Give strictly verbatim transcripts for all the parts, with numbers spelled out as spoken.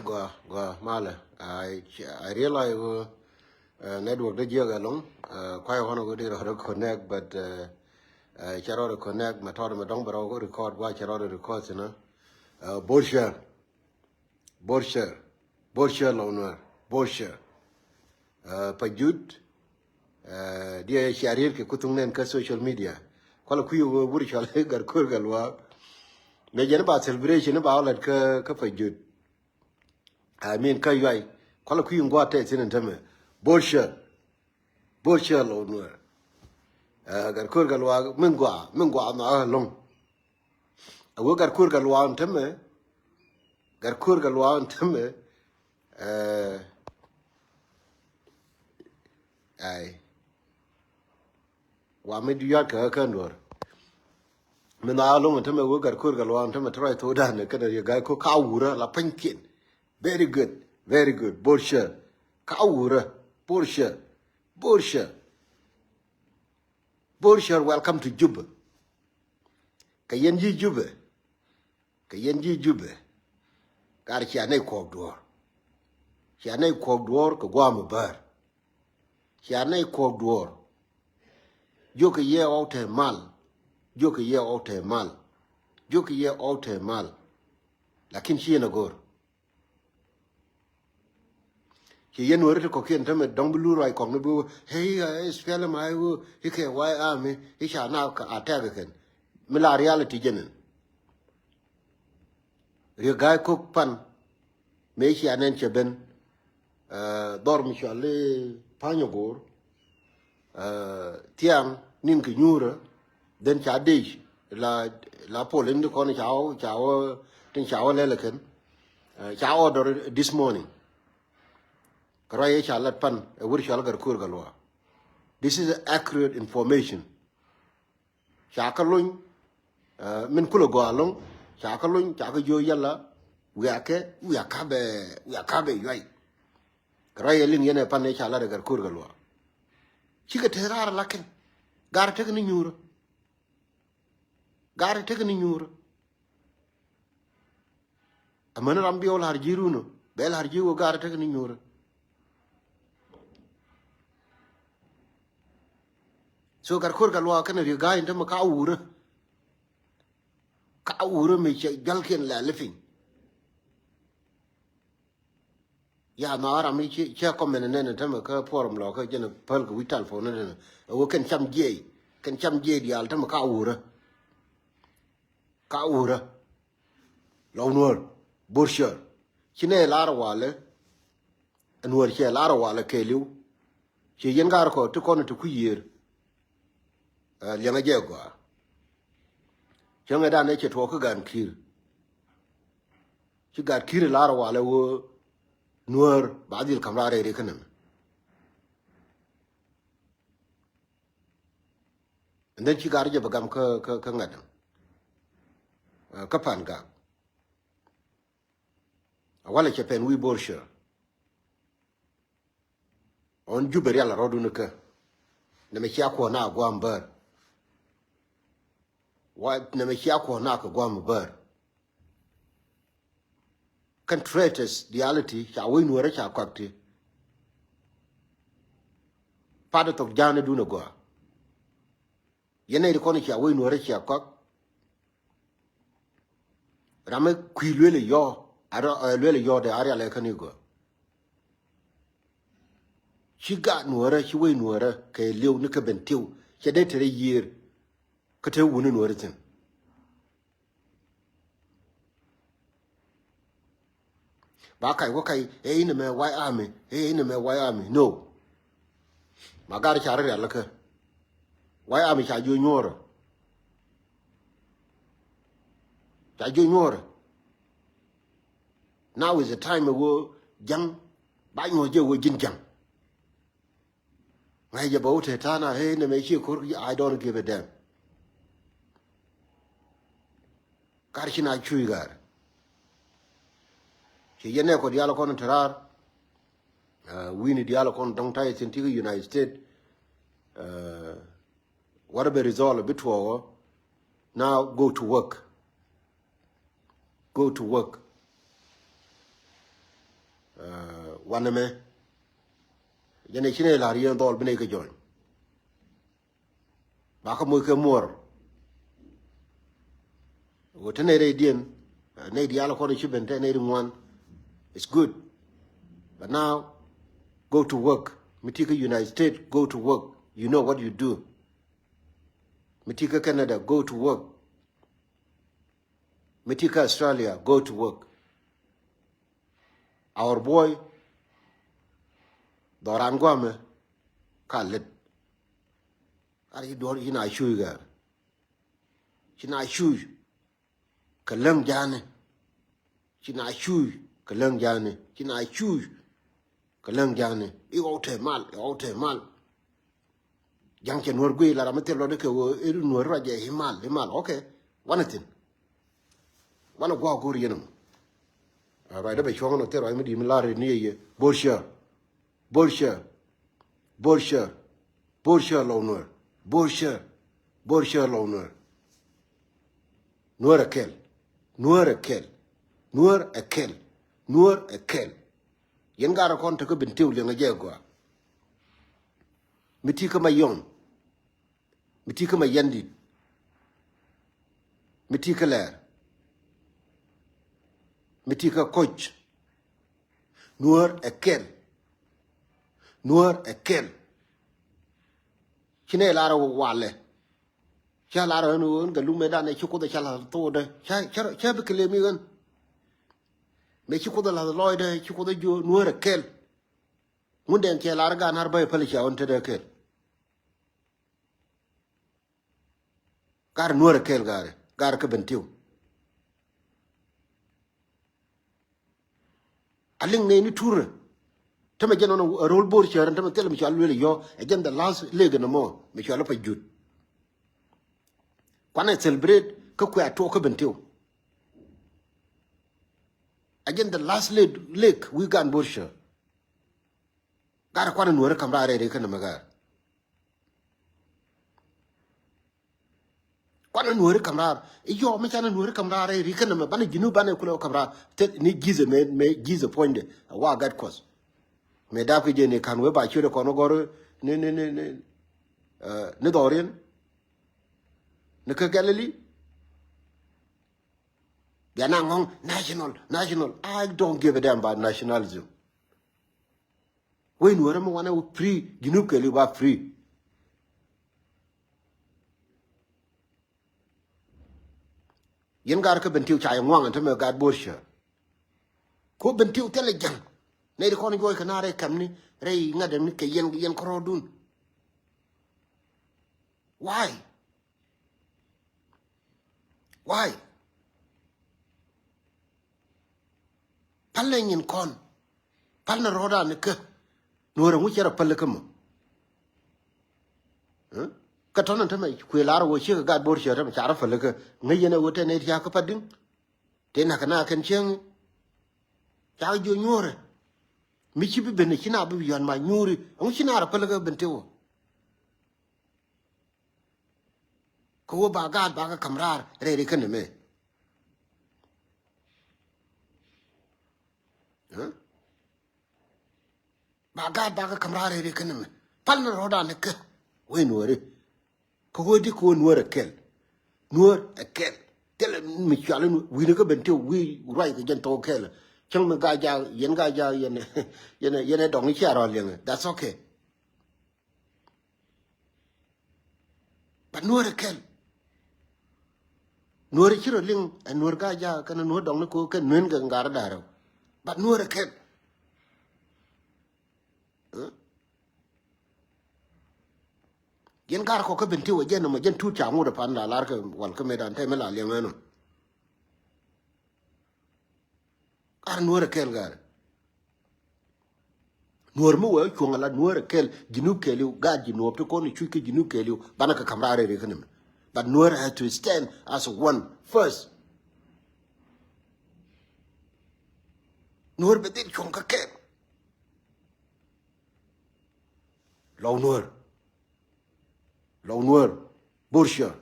Gua, gua, malɛ. I, I realize ɣöö, uh, network dee jiäk ɛlɔ̱ŋ. Uh, kuay ɣɔn ɣöö dee rɔ connect, but, uh, uh, cɛ rɔ connect, mɛ tɔt mɛ dɔ̱ŋ bɛ rɔ record, gua cɛ rɔ record thi̱n. Uh, Bor Share. Bor Share. Bor Share lɔ Nuäär. Bor Share. Uh, Pajut. Uh, diɛ cia riet kɛ kuthuk nɛn kä social media. Kualɛ kui̱ ɣöö wur cɔal i̱ Gatkuäär Gatluak. Mɛ jɛn ba celebration ba wä lät kä, kä Pajut. I mean, kä Yuay. Kualɛ kui̱ in gua̱a̱th tɛth thi̱n in tämɛ. Bor Share. Bor Share lɔ Nuäär. Uh, Gatkuäär Gatluak, min gɔaa, min gɔaa nhɔakä ɛlɔ̱ŋ. A wee Gatkuäär Gatluak in tämɛ. Gatkuäär Gatluak in tämɛ. Uh, ai. Wa mi di yuat kɛ kä nuɔr. Mi na loŋ tämɛ wee Gatkuäär Gatluak tämɛ tɔrɔ i thok dan kɛnɛ Riek Gai Kok ka wurä la pɛnykiɛn. Very good. Very good. Bor Share. Ka wurä. Bor Share. Bor Share. Bor Share, welcome to Juba. Kɛ yɛn ji̱ Juba. Kɛ yɛn ji̱ Jubɛ. Gat cia nɛy kuɔk duɔ̱ɔ̱r. Cia nɛy kuɔk duɔ̱ɔ̱r kɛ gua̱a̱m bäär. Cia nɛy kuɔk duɔ̱ɔ̱r. Jiökɛ yɛ ɣɔw te mal. Jiökɛ yɛ ɣɔw te mal. Jiökɛ yɛ ɣɔw te mal. Lakin ci yɛn a go̱r. Ci yɛn weri ti kɔ̱kiɛn tämɛ dɔ̱ŋ bi lur ruac kɔk ni bi wä. Hey, uh, S P L M I wä. Ikɛ White Army. Ica na a tɛk kɛn. Mi la reality jɛn in. Riek Gai Kok pan mëë cia nɛn cɛ ben, eh, dhɔr mi cɔal i̱ Panyagoor, eh, thiaŋ ni̱n kɛ nyuurä, then ca dec la, la pol in ti kɔn ca wä, ca wä, tin ca wä lɛl kɛn, eh, ca order this morning. Kɛ ruac i̱ ca lat pan ɛ wur cɔal Gatkuäär Gatluak. This is accurate information. Ca kä lony, eh, min kulɛ gɔaa loŋ, ca kä lony, ca kä jiö yala, wiakɛ, wiaka bɛ, wiaka bɛ yuay. Kɛ ruac yɛ liŋ yɛn ɛ pan ɛ ca lat ɛ Gatkuäär Gatluak. Cikɛ te raar la kɛn. Gar tek ni nyuurä. Gar tek ni nyuurä. Amäni ram bi ɣä la̱r ji̱ run ɔ, bɛ la̱r ji̱ wä gar tek ni nyuurä. So Gatkuäär Gatluak kɛnɛ Riek Gai in tämɛ ka wurä. Ka wurä mi cɛ jɔlkiɛn lɛ lipiny. Ya nhɔakä ram mi cɛ, cɛ comment nɛn tämɛ kä forum lɔ kä jɛn päl kɛ wi̱c telephone nɛn. Ɛ wä kɛn cam jiɛc, kɛn cam jiɛc diaal tämɛ ka wurä. Ka wurä. Lɔ Nuäär, Bor Share. Ci nɛ lar walɛ, Nuäär cɛ lar walɛ kɛɛliw. Ci yɛn gar kɔ ti kɔn ti kui̱ yiër. Eh, liɛŋɛ jɛ gɔaa. Cäŋɛ dan ɛ cɛ tuɔɔk kä gan ki̱i̱r. Ci gat ki̱i̱r lar walɛ wä Nuäär ba dhil ka̱m raar rɛy ri kä nɛmɛ. And then ci gar jɛ bɛ gam kä, kä, kä ŋa̱t. Eh, kä Pan Gak. A walɛ cɛ pɛn wi̱i̱ Bor Share. Ɣän Jubɛ rial a rɔ̱dun kä. Nɛmɛ cia kuɔ̱n a gua̱a̱m bäär. Wa nɛmɛ cia kuɔ̱n a kɛ gua̱a̱m bäär. Kɛn traitors diaal ti ca wec Nuäärä ca kɔak ti. Pat thok ja̱a̱n dun a gɔaa. Yɛn nɛy ti kɔn cia wec Nuäärä cia kɔak. Ram mi kui̱ luel iyɔ, a rɔ, ɛ, luel iyɔ dee a rial ɛ kä ni gɔaa. Ci gaat Nuäärä, ci wec Nuäärä kɛ liw ni kä Bentiu, cɛ dee te rɛy yiër. Kä te wuni Nuäärä thi̱n. Ba kac wä kac, ɛ inɛ mɛ White Army, ɛ inɛ mɛ White Army. No. Ma gar ca rɔ rial kä. White Army ca jiö nyuɔrä. Ca jiö nyuɔrä. Now is the time ɛ wä ja̱ŋ ba nyuɔ̱th jɛ wä ji̱n ja̱ŋ. Ŋa̱c jɛ bɛ wä te ta̱a̱ na, hey, nɛmɛ ciɛ ko̱r, I don't give a damn. Kar ci na cuy gar. Ci yɛn nɛ kɔ dial kɔn te raar. Ah, wi̱ni dial kɔn dɔ̱ŋ ta̱yɛ thi̱n ti kä United States. Ah, whatever result bi tuɔɔk ɔ. Now go to work. Go to work. Wanɛ mɛ. Jɛn ɛ ci nɛ la̱r yɛn dhɔl bi nɛ kɛ jɔny. Ba kä moc kɛ muɔr. Wä te nɛ rɛy diɛn, nɛ diaal kɔn ci ben te nɛ ri ŋuan. It's good. But now, go to work. Mi ti kä United States, go to work. You know what you do. Mi ti kä Canada, go to work. Mi ti kä Australia, go to work. Our boy, dhɔran guamɛ, ka lät. Ar ci duɔr ci na cuy gɛr. Ci na cuy kɛ läŋ ja̱a̱ni. Ci na cuy kɛ läŋ ja̱a̱ni. Ci na cuy kɛ läŋ ja̱a̱ni. I̱ ɣɔw te mal, i̱ ɣɔw te mal. Ja̱ŋ cɛ nuɔr guiy la ram mi thil lɔt kɛ ɣöö i̱ nuɔr ruac jɛ i̱ mal, i̱ mal. Okay. Wanɛ thi̱n. Wanɛ gua̱a̱k go̱o̱r yɛn ɛmɔ. Ruac dee bɛ cuɔ̱ŋ ɛn ɔ thil ruac mi di̱i̱t mi lar ni yɛ yɛ. Bor cär. Bor cär. Bor cär. Bor cär lɔw nuɔr. Bor cär. Bor cär lɔw nuɔr. Nuɔr ɛ kɛl. Nuɔr ɛ kɛl. Nuɔr ɛ kɛl. Nuɔr ɛ kɛl. Yɛn garɛ kɔn tekä Bentiu liɛŋɛ jɛ gɔaa. Mi ti kä Mayɔm. Mi ti kä Mayandit. Mi ti kä Lɛɛr. Mi ti kä Koc. Nuɔr ɛ kɛl. Nuɔr ɛ kɛl. Ci nɛ lar walɛ. Ca lar ɣän ɣän kɛ lum mëë danɛ ci Kuoth ɛ ca la̱th thokdɛ. Ca, ca, ca bi kɛ lem i̱ ɣän. Mëë ci Kuoth ɛ la̱th lɔcdɛ, ci Kuoth ɛ jiö nuɔr ɛ kɛl. Ŋun dɛn cɛ lar gaat nar bä i̱ päl cia ɣän tetdɛ kɛl. Gaat nuɔr ɛ kɛl gaat, gaat kä Bentiu. A liŋ nɛy ni turä. Tämɛ jɛn ɣän a ro̱l Bor cär ɛn tämɛ thilɛ mi cɔal lueel yɔ, ɛ jɛn the last leg ɛn ɛmɔ mi cɔal i̱ Pajut. Kuanɛ celebrate kä kuɛ a tuɔɔk kä Bentiu. A jɛn the last leg, leg wi̱i̱ gaat Bor cär. Gaat kuanɛ nuɔri ka̱m raar rɛy ri kä nɛmɛ gaat. Kuanɛ nuɔri ka̱m raar. I̱ yɔɔ mi canɛ nuɔri ka̱m raar rɛy ri kä nɛmɛ banɛ ji̱n banɛ kulɛ wä ka̱m raar. Thil ni ji̱thɛ mëë, mëë ji̱thɛ puɔ̱nydɛ. A wa gat Kuɔth. Mëë dap kɛ jɛ ni ka̱n wee ba ciötdɛ kɔn wä gɔr ni, ni, ni, ni, eh, ni dhɔriɛn. Ni kä Galilee. Bia na ŋɔŋ national, national. I don't give a damn about nationalism. Wec nuɔrä mi wanɛ wä free, Junub kɛɛliw ba free. Yɛn gaat kä Bentiu ca yɛ ŋuaŋ ɛn tämɛ gaat Bor cär. Ko Bentiu thilɛ ja̱ŋ. Nɛy ti kɔn juɔc kɛ na rɛy kɛmni, rɛy ŋa̱t ɛmni kɛ yɛn, yɛn kärɔɔdun. Why? Why? Pälɛ nyin kɔn. Pälɛ rɔɔdan ni kä. Nuɔrɛ ŋu cɛ rɔ päl kä mɔ. Kä tɔn ni tämɛ kuëë lar wä ciek gat Bor cär tämɛ ca rɔ päl kä. Ŋäc yɛn ɛ wä tɛn ɛ tia̱a̱ kä Padiŋ. Tëë na̱k kɛ na kɛn cieŋ. Ca jiö nyuɔrɛ. Mi ci bi ben ci na bi yɔ̱a̱n ma nyuuri. Ɛŋu ci na rɔ päl kä Bentiu. Kä wä ba gaat ba kä ka̱m raar rɛy ri kä nɛmɛ. Ba gaat ba kä ka̱m raar rɛy ri kä nɛmɛ. Pal ni rɔɔdan ni kä wee nuɔri. Kä wee di kä wee nuɔr ɛ kɛl. Nuɔr ɛ kɛl. Thilɛ mi cual in wi̱ni kä Bentiu wi̱i̱ ruac kɛ jɛn thok kɛl. Cäŋ mi gaa jaak yɛn gaa jaak yɛn, yɛn, yɛn ɛ dɔŋ i̱ cia rɔɔl liɛŋɛ. That's okay. But nuɔr ɛ kɛl. Nuɔr ci rɔ liŋ ɛ nuɔr gaa jaak kɛn nuɔr dɔŋ ni ko kɛn nuɛn kɛ ŋa̱r da̱rɛ. But nuɔr ɛ kɛl. Yɛn gar kɔ kä Bentiu ɛ jɛn nɔmɔ jɛn tut ca ŋut ɛ pan la lar kɛ wal kä metdan tɛmɛ la liɛŋ ɛnɔ. Ar nuɔr ɛ kɛl gar. Nuɔr mi wee cuɔ̱ŋ ala nuɔr ɛ kɛl Junub kɛɛliw gar Junub ti kɔn i̱ cuc kä Junub kɛɛliw banɛ kɛ ka̱m raar rɛy ri kä nɛmɛ. But nuɔr has to stand as one first. Nuɔr bɛ dhil cuɔ̱ŋ kä kɛl. Lɔw nuɔr. Lɔw nuɔr. Bor cär.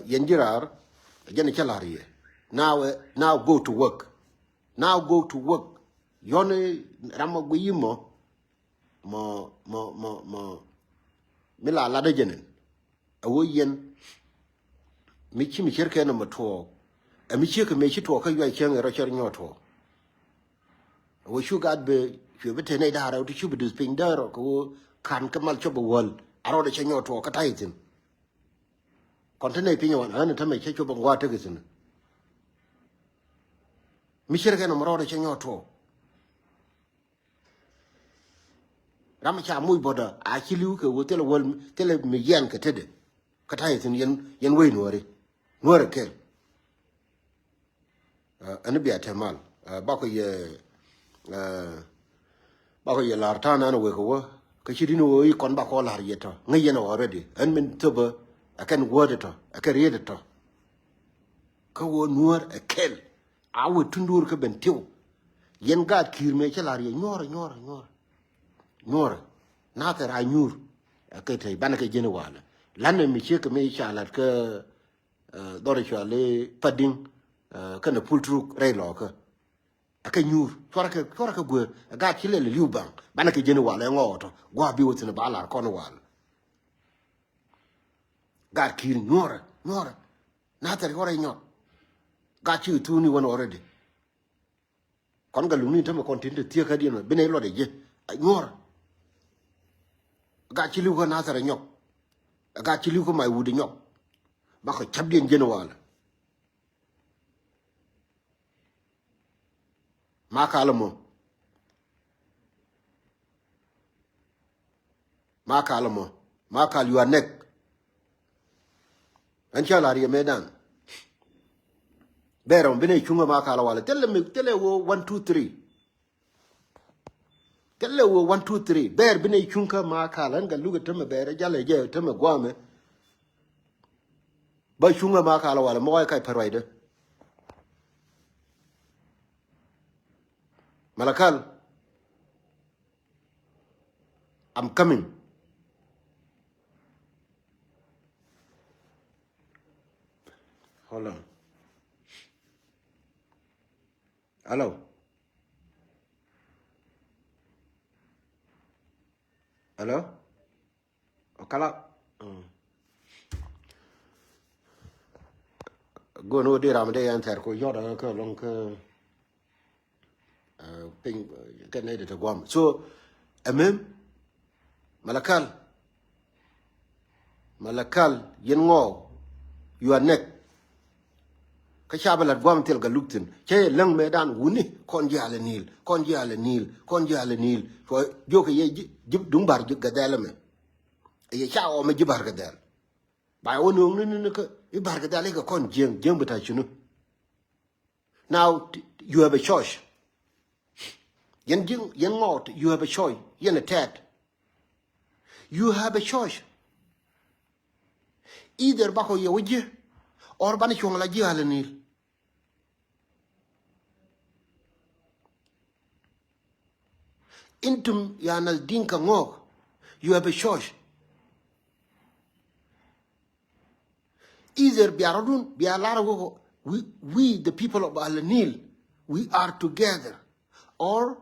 Yɛn ji̱ raar jɛn cä la̱r yɛ. Now, now go to work. Now go to work. Yɔn ram mɔ guiy mɔ mɔ mɔ mɔ mɔ mi la lat ɛ jɛn ɛn. A wä yɛn mi ci mi cär kɛ nɔmɔ tuɔɔk. Ɛ mi ciek kɛ mëë ci tuɔɔk kä yuay cäŋ ɛ rɔ cär nyɔɔt tuɔɔk. A wä cu gat bɛ cuɛ bi te nɛy da̱a̱r rɛw ti cu bi duth piny däär rɔ kɛ wä ka̱n kä mal cop bɛ wäl a rɔɔdɛ cä nyɔɔt tuɔɔk kä ta̱y thi̱n. Kɔn te nɛy piny ɛ wan ɣän ɛ tämɛ cä cop bɛ ŋua̱a̱ tek thi̱n. Mi cär kɛ nɔmɔ rɔɔdɛ cä nyɔɔt tuɔɔk. Ram ca muc bɔdä a ci li̱w kɛ wä thilɛ wäl thilɛ mi yɛn kɛ tetdɛ. Kä ta̱yɛ thi̱n yɛn yɛn wec nuääri nuäärɛ kɛl. Ɛn bia te mal bakɔ yɛ bakɔ yɛ la̱r ta̱a̱ nan wek kɛ wä kä ci di̱n wä i̱ kɔn bakɔ la̱r yɛ tɔ ŋäc yɛn already ɛn min thöpä. Ɛ kɛn wäätdɛ tɔ ɛ kɛn rietdɛ tɔ. Kä wä nuäär ɛ kɛl. A wä tunduur kä ben tiw. Yɛn gaat ki̱i̱r mëë cä la̱r yɛ nyuɔ̱ɔ̱rɛ nyuɔ̱ɔ̱rɛ nyuɔ̱ɔ̱rɛ. Nyuɔ̱ɔ̱rɛ nathɛ ra nyuur. Ɛ kɛ tɛy banɛ kɛ ji̱n walɛ. Lanɛ mi ciek kɛ mëë ca la̱t kä dhɔr cuali Padiŋ kɛnɛ Pultruk rɛy lɔɔkä. Ɛ kɛ nyuur cuarɛ kɛ cuarɛ kɛ guer ɛ gaat ci lɛl li̱w baŋ banɛ kɛ ji̱n walɛ ŋɔɔtɔ gua̱a̱ bi wä thi̱n ba la̱r kɔn walɛ. Gaat ki̱i̱r nyuɔ̱ɔ̱rɛ nyuɔ̱ɔ̱rɛ. Nathɛ cuarɛ nyɔt. Gaat ci kɛ thuuni wän already. Kɔn kɛ lukni tämɛ kɔn tin te thiek kädiɛn mɛ bi nɛy luɔt ɛ ji̱. Ɛ nyuɔ̱ɔ̱r. Gat ci li̱w kä Nathɛr ɛ nyɔk. Gat ci li̱w kä Maiwut ɛ nyɔk. Bakɔ ca̱pdiɛn jiɛn walɛ. Makal ɛmɔ. Makal ɛmɔ. Makal, you are next. Ɛn cä la̱r yɛ mëëdan. Bɛɛr ɛmɔ bi nɛy cuŋä Makal walɛ thilɛ mi thilɛ wä one two three. Thilɛ wä one two three bɛɛr bi nɛy cuŋ kä Makal ɛn kɛ luk ɛ tämɛ bɛɛr ɛ jalɛ jɛ ɛ tämɛ guamɛ. Bä cuŋä Makal walɛ mɔk ɛ kac pär ruacdä. Malakal. I'm coming. Hold on. Hello. Hello. Okala. Gon wä di ram de yan thɛr ko yɔt kä lɔŋ kä piny kɛ nɛy de te guam. So ɛmɛm Malakal. Malakal yɛn ŋɔɔ. You are next. Kä ca bä lat guam thil kɛ luk thi̱n cä yɛ läŋ mëëdan wuni kɔn ji̱ alɛ ni̱i̱l kɔn ji̱ alɛ ni̱i̱l kɔn ji̱ alɛ ni̱i̱l. Cuɔ jiök kɛ yɛ ji̱ duŋ ba̱r ji̱ gɛ dhɛl ɛmɛ. Yɛ ca ɣɔmɛ ji̱ ba̱r gɛ dhɛl. Ba wä nööŋ ni ni kä i̱ ba̱r kɛ dhɛl ikɛ kɔn jiäŋ jiäŋ bi ta̱ cuni. Now you have a choice. Yɛn ji̱ yɛn ŋɔɔt you have a choice. Yɛn a tɛt. You have a choice. Either bakɔ yɛ wä ji̱ or banɛ cuɔ̱ŋ la ji̱ alɛ ni̱i̱l. Intum ya nath Dinka ŋɔɔk. You have a choice. Either bia rɔdun bia lar wä we, we the people of Al Nil, we are together or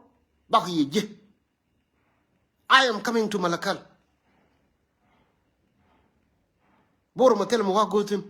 bak yɛ ji̱. I am coming to Malakal. Bor ma thil ma wa go̱thin